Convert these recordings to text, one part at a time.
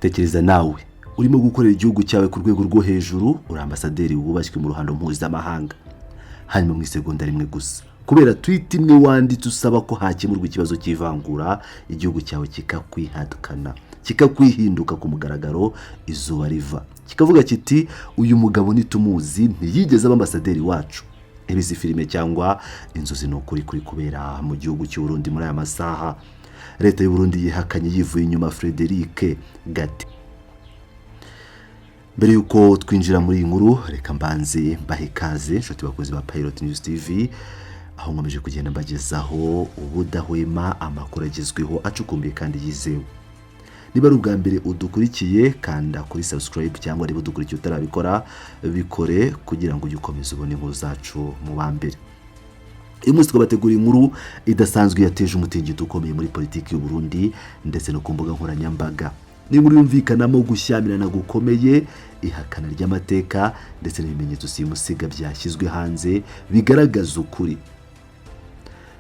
Tekereza nawe urimo gukorera igihugu cyawe ku rwego rwo hejuru, uri ambasaderi wubashywe mu ruhando mpuzamahanga, hanyuma mu isegonda rimwe gusa, kubera tweet imwe wanditse usaba ko hakemurwa ikibazo cy'ivangura, igihugu cyawe kikakwihakana, kikakwihinduka ku mugaragaro izuba riva, kikavuga kiti: "Uyu mugabo ntitumuzi, ntiyigeze aba ambasaderi wacu." Ibi si filime cyangwa inzozi, ni ukuri kuri kubera mu gihugu cy'u Burundi muri aya masaha. Leta y'u Burundi yihakanye yivuye inyuma Frederic Gati. Mbere y'uko twinjira muri iyi nkuru, reka mbanze mbahe ikaze, inshuti bakozi ba Pilot News TV, aho nkomeje kugenda mbagezaho ubudahwema amakuru agezweho, acukumbuye kandi yizewe. Niba ari ubwa mbere udukurikiye, kanda kuri subscribe, cyangwa niba udukurikiye utarabikora, bikore kugira ngo ujye ukomeza ubone inkuru zacu mu ba mbere. Uyu munsi twabateguriye inkuru idasanzwe yateje umutingito ukomeye muri politiki y'u Burundi ndetse no ku mbuga nkoranyambaga. Ni inkuru yumvikanamo gushyamirana gukomeye, ihakana ry'amateka ndetse n'ibimenyetso simusiga byashyizwe hanze bigaragaza ukuri.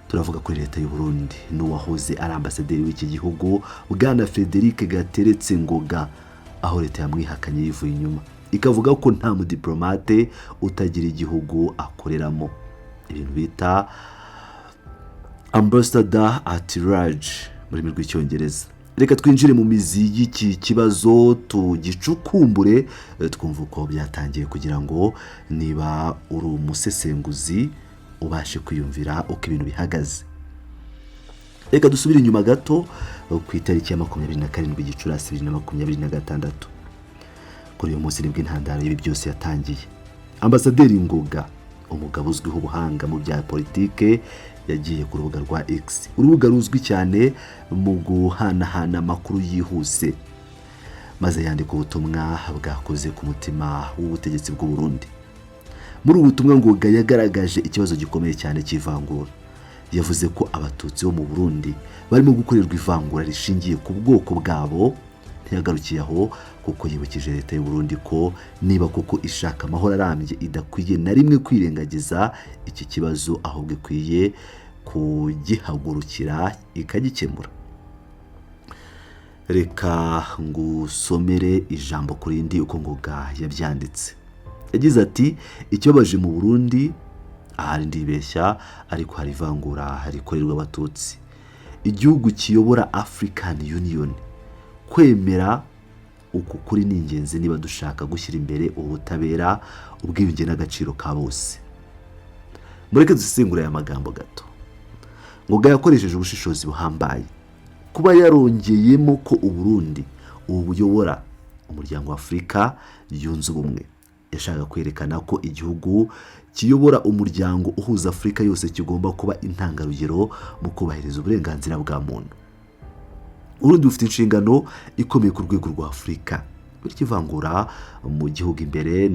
Turavuga kuri leta y'u Burundi n'uwahoze ari ambasaderi w'iki gihugu, bwana Frederic Gateretse Ngoga, aho leta yamwihakanye yivuye inyuma, ikavuga ko nta mudiplomate utagira igihugu akoreramo, ibintu bita ambassador at large mu rurimi rw'Icyongereza. Reka twinjire mu mizi y'iki kibazo, tugicukumbure, twumva uko byatangiye, kugira ngo niba uri umusesenguzi ubashe kwiyumvira uko ibintu bihagaze. Reka dusubire inyuma gato ku itariki ya 27 Gicurasi 2026. Kuri uyu munsi nibwo intandaro y'ibi byose yatangiye. Ambasaderi Ngoga, umugabo uzwiho ubuhanga mu bya politike, yagiye ku rubuga rwa X, urubuga ruzwi cyane mu guhanahana amakuru yihuse, maze yandika ubutumwa bwakoze ku mutima w'ubutegetsi bw'u Burundi. Muri ubu butumwa, Ngoga yagaragaje ikibazo gikomeye cyane cy'ivangura. Yavuze ko Abatutsi bo mu Burundi barimo gukorerwa ivangura rishingiye ku bwoko bwabo. Ntiyagarukiye aho, kuko yibukije leta y'u Burundi ko niba koko ishaka amahoro arambye, idakwiye na rimwe kwirengagiza iki kibazo, ahubwo ikwiye kugihagurukira ikagikemura. Reka ngusomere ijambo ku rindi uko Ngoga yabyanditse. Yagize ati: "Ikibabaje mu Burundi, ahari ndibeshya, ariko hari ivangura rikorerwa Abatutsi. Igihugu kiyobora African Union, kwemera uku kuri ni ingenzi niba dushaka gushyira imbere ubutabera, ubwiyunge n'agaciro ka bose." Mureke dusesengure aya magambo gato. Ngoga yakoresheje ubushishozi buhambaye kuba yarongeyemo ko Uburundi ubu buyobora Umuryango wa Afurika Yunze Ubumwe. Yashakaga kwerekana ko igihugu kiyobora umuryango uhuza Afurika yose kigomba kuba intangarugero mu kubahiriza uburenganzira bwa muntu. Urundi bufite inshingano ikomeye ku rwego rwa Afurika, bityo ivangura mu gihugu imbere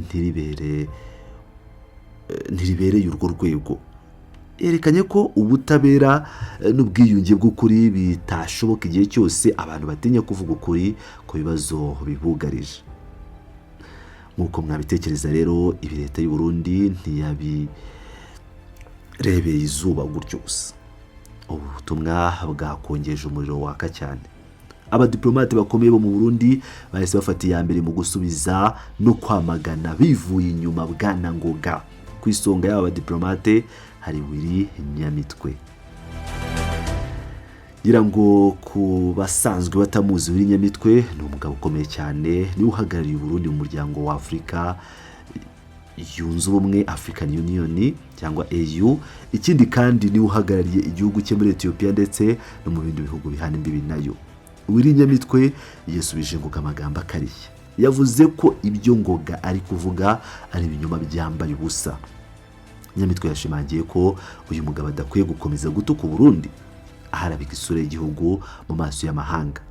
ntiribereye urwo rwego. Yerekanye ko ubutabera n'ubwiyunge bw'ukuri bitashoboka igihe cyose abantu batinya kuvuga ukuri ku bibazo bibugarije. Nk'uko mwabitekereza rero, ibi leta y'u Burundi ntiyabirebeye izuba gutyo gusa. Ubu butumwa bwakongeje umuriro waka cyane. Abadiplomate bakomeye bo mu Burundi bahise bafata iya mbere mu gusubiza no kwamagana bivuye inyuma bwana Ngoga. Ku isonga y'aba badiplomate hari Willy Nyamitwe. Ngira ngo ku basanzwe batamuzi, Willy Nyamitwe ni umugabo ukomeye cyane, niwe uhagarariye Uburundi mu Muryango wa Afurika Yunze Ubumwe, African Union cyangwa AU. Ikindi kandi, niwe uhagarariye igihugu cye muri Etiyopiya ndetse no mu bindi bihugu bihana imbibi nayo. Willy Nyamitwe yasubije Ngoga amagambo akarishye. Yavuze ko ibyo Ngoga ari kuvuga ari ibinyoma byambaye ubusa. Nyamitwe yashimangiye ko uyu mugabo adakwiye gukomeza gutuka Uburundi, aharabika isura y'igihugu mu maso y'amahanga.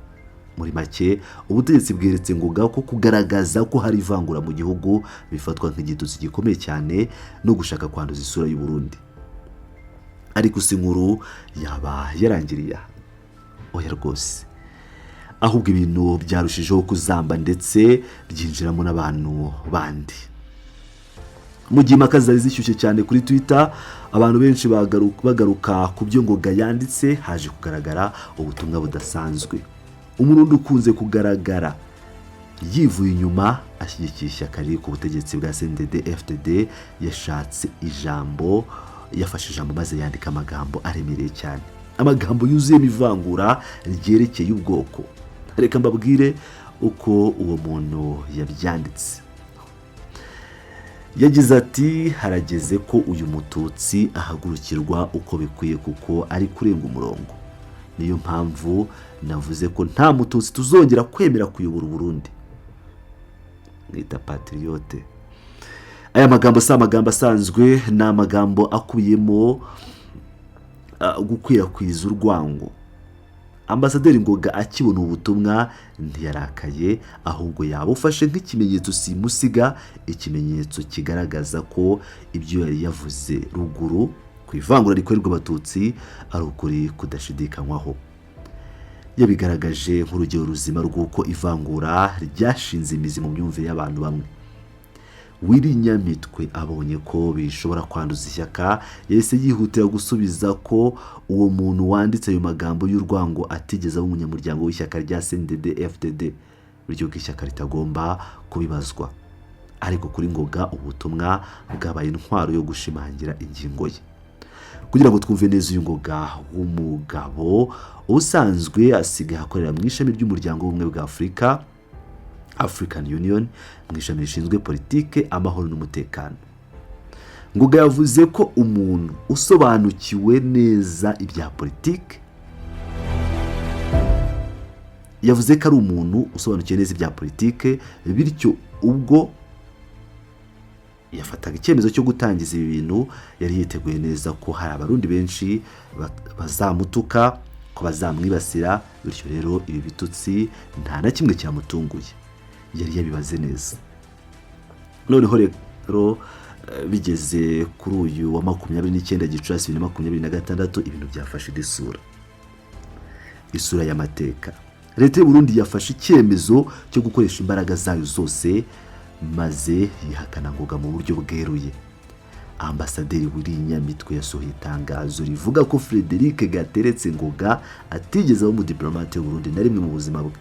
Muri make, ubutegetsi bweretse Ngoga ko kugaragaza ko hari ivangura mu gihugu bifatwa nk'igitutsi gikomeye cyane no gushaka kwanduza isura y'u Burundi. Ariko si inkuru yaba yarangiriye aha? Oya rwose, ahubwo ibintu byarushijeho kuzamba, ndetse byinjiramo n'abantu bandi. Mu gihe impaka zari zishyushye cyane kuri Twitter, abantu benshi bagaruka ku byo Ngoga yanditse, haje kugaragara ubutumwa budasanzwe. Umurundi ukunze kugaragara Yivuye inyuma ashyigikiye ishyaka riri ku butegetsi bwa CNDD FDD. Yashatse ijambo, yafashe ijambo maze yandika amagambo aremereye cyane, amagambo yuzuyemo ivangura ryerekeye ubwoko. Reka mbabwire uko uwo muntu yabyanditse. Yagize ati: "Harageze ko uyu Mututsi ahagurukirwa uko bikwiye, kuko ari kurenga umurongo. Niyo mpamvu navuze ko nta Mututsi tuzongera kwemera kuyobora Uburundi." Mwita patriote. Aya magambo si amagambo asanzwe, ni amagambo akubiyemo gukwirakwiza urwango. Ambasaderi Ngoga akibona ubutumwa ntiyarakaye, ahubwo yabufashe nk'ikimenyetso simusiga, ikimenyetso kigaragaza ko ibyo yari yavuze ruguru ku ivangura rikorerwa Abatutsi ari ukuri kudashidikanywaho. Yabigaragaje nk'urugero ruzima rw'uko ivangura ryashinze imizi mu myumvire y'abantu bamwe. Willy Nyamitwe abonye ko bishobora kwanduza ishyaka, yahise yihutira gusubiza ko uwo muntu wanditse ayo magambo y'urwango atigeze aba umunyamuryango w'ishyaka rya CNDD FDD, bityo ko ishyaka ritagomba kubibazwa. Ariko kuri Ngoga, ubutumwa bwabaye intwaro yo gushimangira ingingo ye. Kugira ngo twumve neza, uyu Ngoga w'umugabo ubusanzwe asigaye akorera mu ishami ry'Umuryango w'Ubumwe bwa Afurika, African Union, mu ishami rishinzwe politike, amahoro n'umutekano. Ngoga yavuze ko umuntu usobanukiwe neza ibya politike, yavuze ko ari umuntu usobanukiwe neza ibya politike, bityo ubwo yafataga icyemezo cyo gutangiza ibi bintu yari yiteguye neza ko hari Abarundi benshi bazamutuka, ko bazamwibasira. Bityo rero ibi bitutsi nta na kimwe cyamutunguye, yari yabibaze neza. Noneho rero bigeze kuri uyu wa 29 Gicurasi 2026, ibintu byafashe indi sura, isura y'amateka. Leta y'u Burundi yafashe icyemezo cyo gukoresha imbaraga zayo zose maze yihakana Ngoga mu buryo bweruye. Ambasaderi Willy Nyamitwe yasohoye itangazo rivuga ko Frederic Gateretse Ngoga atigeze aba umudipolomate w'u Burundi na rimwe mu buzima bwe.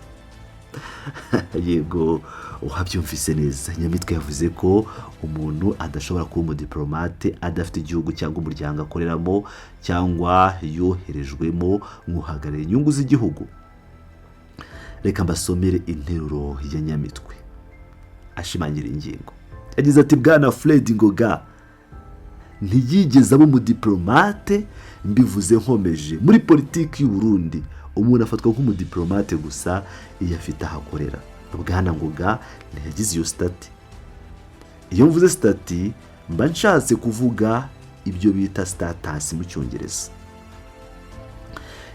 Yego, wabyumvise neza. Nyamitwe yavuze ko umuntu adashobora kuba umudipolomate adafite igihugu cyangwa umuryango akoreramo cyangwa yoherejwemo nk'uhagarariye inyungu z'igihugu. Reka mbasomere interuro ya Nyamitwe ashimangira ingingo. Yagize ati: "Bwana Fred Ngoga ntiyigeze aba umudipolomate. Mbivuze nkomeje, muri politiki y'u Burundi umuntu afatwa nk'umudipolomate gusa iyo afite aho akorera. Bwana Ngoga ntiyagize iyo statut. Iyo mvuze statut mba nshatse kuvuga ibyo bita status mu Cyongereza."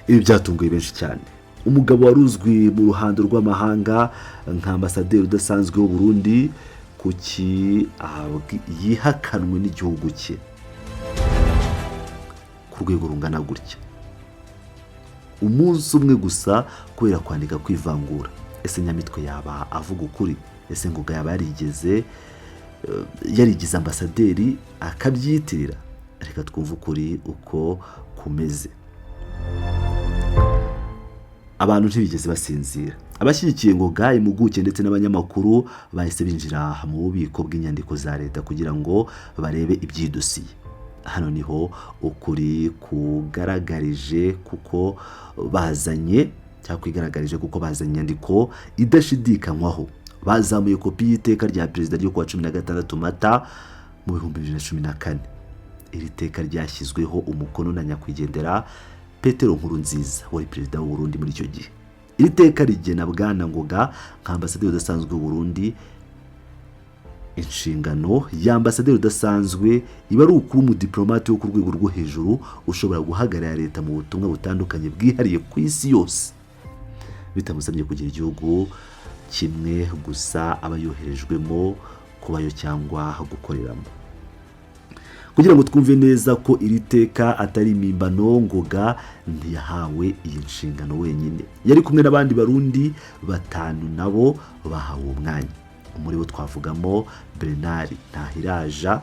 Ibi byatunguye benshi cyane. Umugabo wari uzwi mu ruhando rw'amahanga nka ambasaderi udasanzwe w'u Burundi, kuki yihakanwe n'igihugu cye ku rwego rungana gutya umunsi umwe gusa kubera kwandika kwivangura? Ese Nyamitwe yaba avuga ukuri? Ese Ngoga yaba yarigize ambasaderi akabyitirira? Reka twumve ukuri uko kumeze. Abantu ntibigeze basinzira. Abashyigikiye Ngoga, impuguke ndetse n'abanyamakuru bahise binjira mu bubiko bw'inyandiko za leta kugira ngo barebe iby'iyi dosiye. Hano niho ukuri kugaragarije, kuko bazanye, cyangwa kwigaragarije, kuko bazanye inyandiko idashidikanywaho. Bazamuye kopi y'iteka rya perezida ryo kuwa 16 Mata mu 2014. Iri teka ryashyizweho umukono na nyakwigendera Petero Nkurunziza wari perezida w'u Burundi muri icyo gihe. Iri teka rigena bwana Ngoga nka ambasaderi udasanzwe w'u Burundi. Inshingano ya ambasaderi udasanzwe iba ari ukuba umudiplomate wo ku rwego rwo hejuru ushobora guhagararira leta mu butumwa butandukanye bwihariye ku isi yose, bitamusabye kugira igihugu kimwe gusa aba yoherejwemo kubayo cyangwa gukoreramo. Kugira ngo twumve neza ko iri teka atari impimbano, Ngoga ntiyahawe iyi nshingano wenyine. Yari kumwe n'abandi Barundi batanu nabo bahawe uwo mwanya. Muri bo twavugamo Bernard Ntahiraja,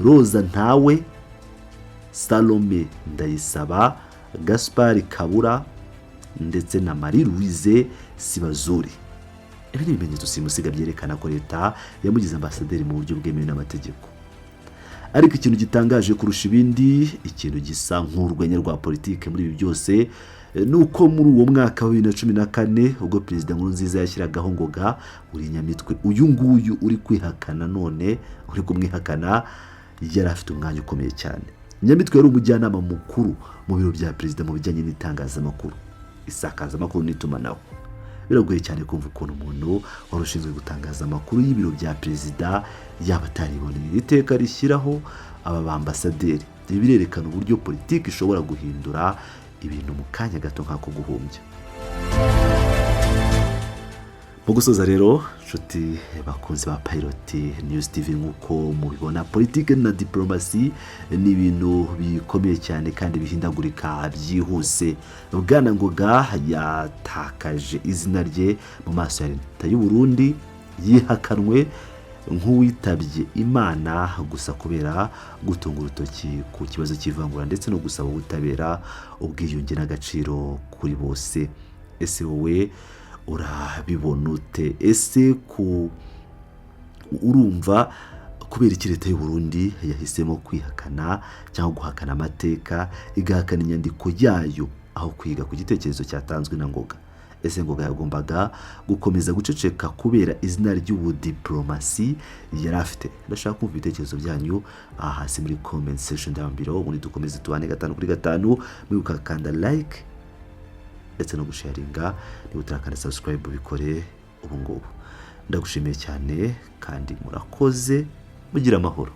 Roza Ntawe, Salome Ndayisaba, Gaspard Kabura ndetse na Marie Louise Sibazuri. Ibi ni ibimenyetso simusiga byerekana ko leta yamugize ambasaderi mu buryo bwemewe n'amategeko. Ariko ikintu gitangaje kurusha ibindi, ikintu gisa nk'urwenya rwa politiki muri ibi byose, ni uko muri uwo mwaka wa 2014, ubwo Perezida Nkurunziza yashyiragaho Ngoga, Willy Nyamitwe uyu nguyu uri kwihakana none, uri kumwihakana, yari afite umwanya ukomeye cyane. Nyamitwe yari umujyanama mukuru mu biro bya perezida mu bijyanye n'itangazamakuru, isakazamakuru n'itumanaho. Biragoye cyane kumva ukuntu umuntu wari ushinzwe gutangaza amakuru y'ibiro bya perezida yaba atariboneye iri teka rishyiraho aba bambasaderi. Ibi birerekana uburyo politiki ishobora guhindura ibintu mu kanya gato nk'ako guhumbya. Mu gusoza rero, nshuti bakunzi ba Pilot News TV, nk'uko mubibona, politiki na diporomasi ni ibintu bikomeye cyane kandi bihindagurika byihuse. Bwana Ngoga yatakaje izina rye mu maso ya leta y'u Burundi, yihakanwe nk'uwitabye Imana gusa kubera gutunga urutoki ku kibazo cy'ivangura ndetse no gusaba ubutabera, ubwiyunge n'agaciro kuri bose. Ese wowe urabibona ute? Ese ku urumva kubera iki leta y'u Burundi yahisemo kwihakana cyangwa guhakana amateka, igahakana inyandiko yayo aho kwiga ku gitekerezo cyatanzwe na Ngoga? Ese Ngoga yagombaga gukomeza guceceka kubera izina ry'ubudiporomasi yari afite? Ndashaka kumva ibitekerezo byanyu aha hasi muri comment section down below, ubundi dukomeze tubane gatanu kuri gatanu. Mwibuka kanda like ndetse no gusharinga. Niba utarakanda subscribe, ubikore ubu ngubu. Ndagushimiye cyane kandi murakoze, mugire amahoro.